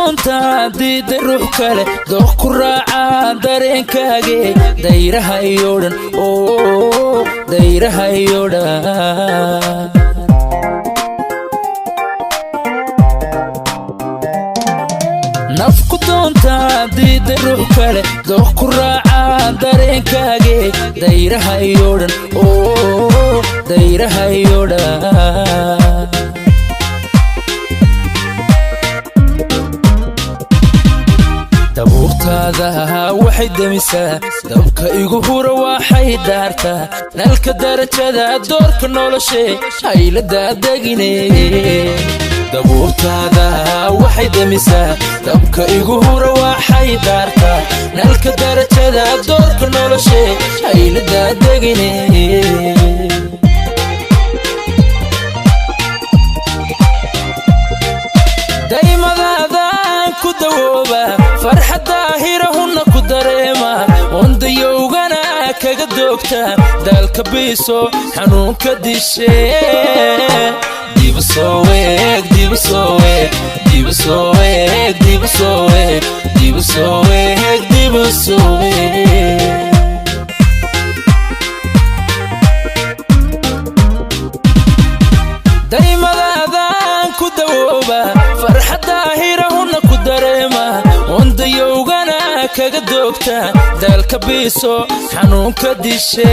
Doontaa diida ruux kale, dooq ku raacaa dareenkaage. Dayraha iyo dhan, oo dayraha iyo dhan. Naf ku doontaa diida ruux kale, dooq ku raacaa dareenkaage. Dayraha iyo dhan, oo dayraha iyo dhan. Dabuurtaada waxay demisaa dabka igu hura, waxay daartaa nalka darajada doorka noloshe haylada degine. Dabuurtaada waxay demisaa dabka igu hura, waxay daartaa nalka darajada doorka noloshe haylada degine. Daymadaadaan ku dawooba, farxadda hirahunna ku dareema, wandayowgana kaga doogta, daalka biiso xanuunka dishe. Dibu soo weeg, dibu soo weeg, dibu soo weeg, dibu soo weeg, dibu soo weeg, dibu soo weeg. Daymadaadaan ku dawooba, farxadda hirahunna ku dareema, wandayowgana kaga doogta, daalka biiso xanuunka dishe.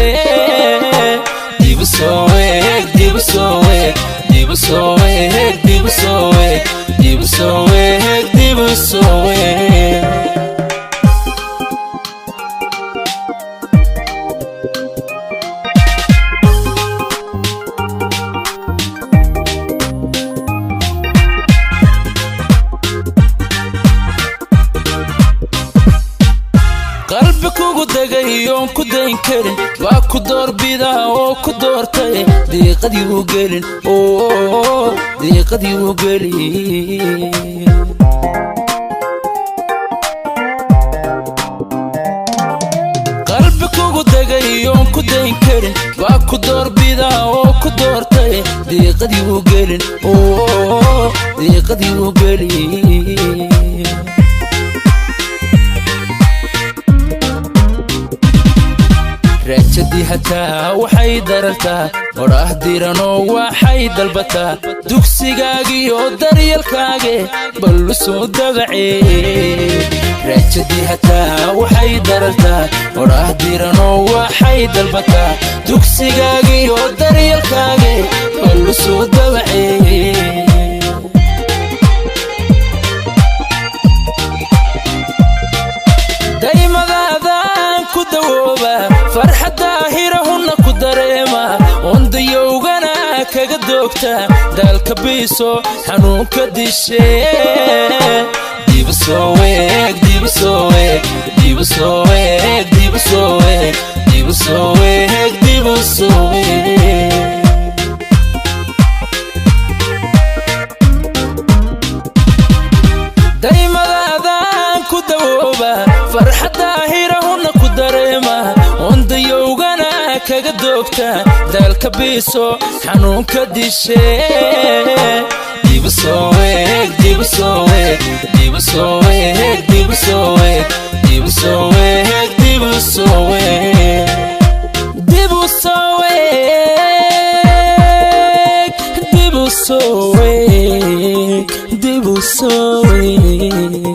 Dibu soo weeg, dibu soo weeg, dibu soo weeg, dibu soo weeg, dibu soo weeg, dibu soo weeg. Qalbi kugu degay oon ku dayn karin waa ku doorbida oo ku doortay, diiqadii u gelin, oo diiqadii u gelin. Qalbi kugu degay oon ku dayn karin waa ku doorbida oo ku doortay, diiqadii u gelin, oo diiqadii u gelin. Raajadii hataa waxay darartaa odhaah diranoo waxay dalbataa dugsigaagiyo daryalkaage ballu soo dabace. Raajadii hataa waxay darartaa odhaah diranoo waxay dalbataa dugsigaagiyo daryalkaage ballu soo dabace. Daymadaadaan ku dawooba, farxadda hirahunna ku dareema, wandayowgana kaga doogta, daalka biiso xanuunka dishe. Dibu soo weeg, dibu soo weeg, dibu soo weeg, dibu soo weeg, dibu soo weeg, dibu soo weeg. Daymadaadaan ku dawooba, farxadda hirahunna ku dareema, wandayowgana kaga doogta, daalka biiso xanuunka dishe. Dibu soo weeg, dibu soo weeg, dibu soo weeg, dibu soo weeg, dibu soo weeg, dibu soo weeg, dibu soo weeg, dibu soo weeg, dibu soo weeg.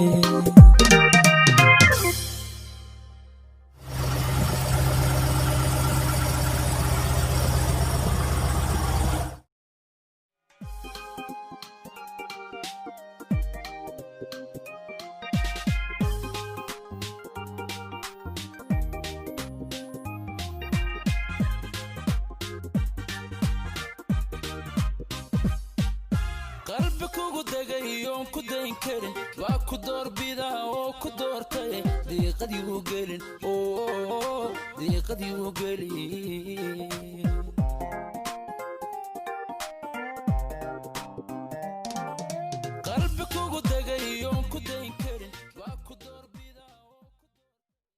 Qalbi kugu degay oon ku dayn karin waa ku doorbida oo ku doortay, diiqadii u gelin, oo diiqadii u gelin.